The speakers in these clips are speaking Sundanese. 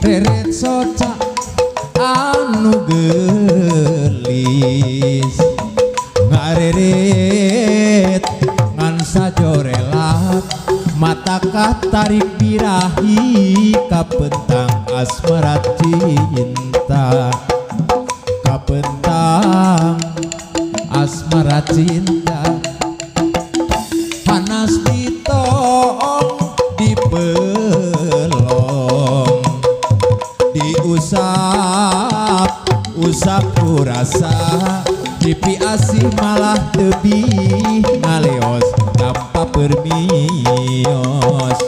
Reret soca anu gelis, ngareret ngan sajorelat, mata katarik birahi kapentang asmara cinta, kapentang asmara cinta. Panas ditoong dipelong, diusap usap ku rasa, dipiasih malah tebih, ngaleos tanpa permios,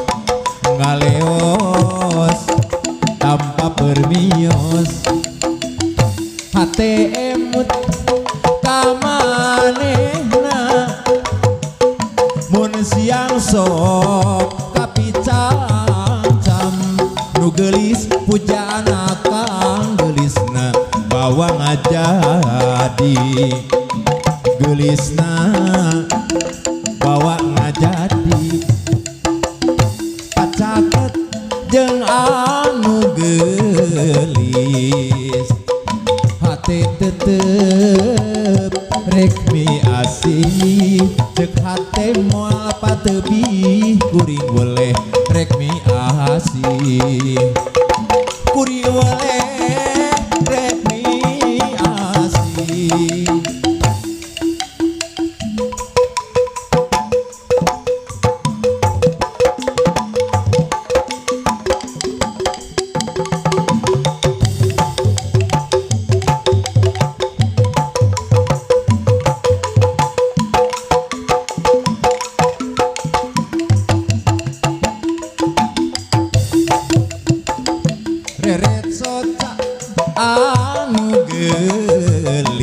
ngaleos tanpa permios. Hate emut kamanehna, mun siang sok kapicam, nu geulis pujaan akang, geulisna bawa ngajadi, geulisna bawa ngajadi. Pacaket jeung anu geulis, hate tetep rek miasih, cek hate moal patebih, kuring weleh rek miasih, kuring weleh rek miasih. Reret soca anu geulis,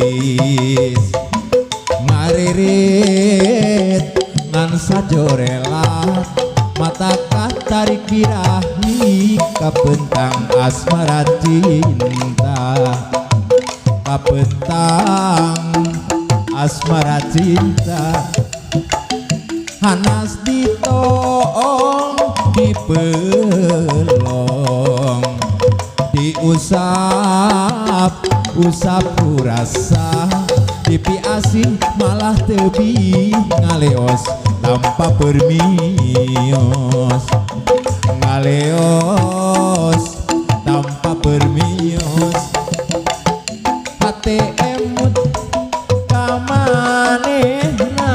ngareret ngan sajorelat, mata katarik birahi kapentang asmara cinta, kapentang asmara cinta. Hanas ditoong dipelong, diusap usap ku rasa, dipiasih malah tebih, ngaleos tanpa permios, ngaleos tanpa permios. Hate emut kamanehna,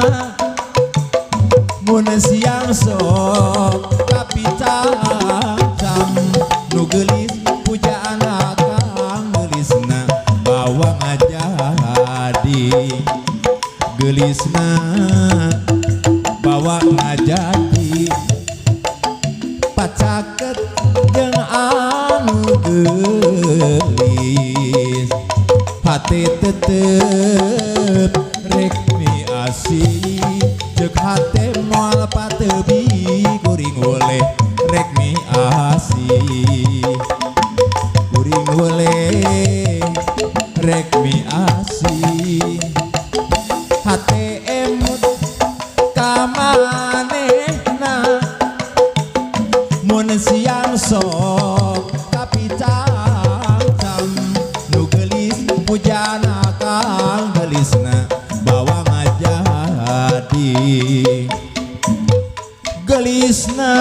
mun siang sok kapicam, nu geulis pujaan akang, geulisna bawa ngajadi, geulisna bawa ngajadi. Pacaket jeung anu geulis, hate tetep rek miasih, cek hate moal patebih, kuring weleh rek miasih, kuring weleh rek miasih. Hate emut kamanehna, mun siang sok kapicam, nu geulis pujaan akang, geulisna bawa ngajadi, geulisna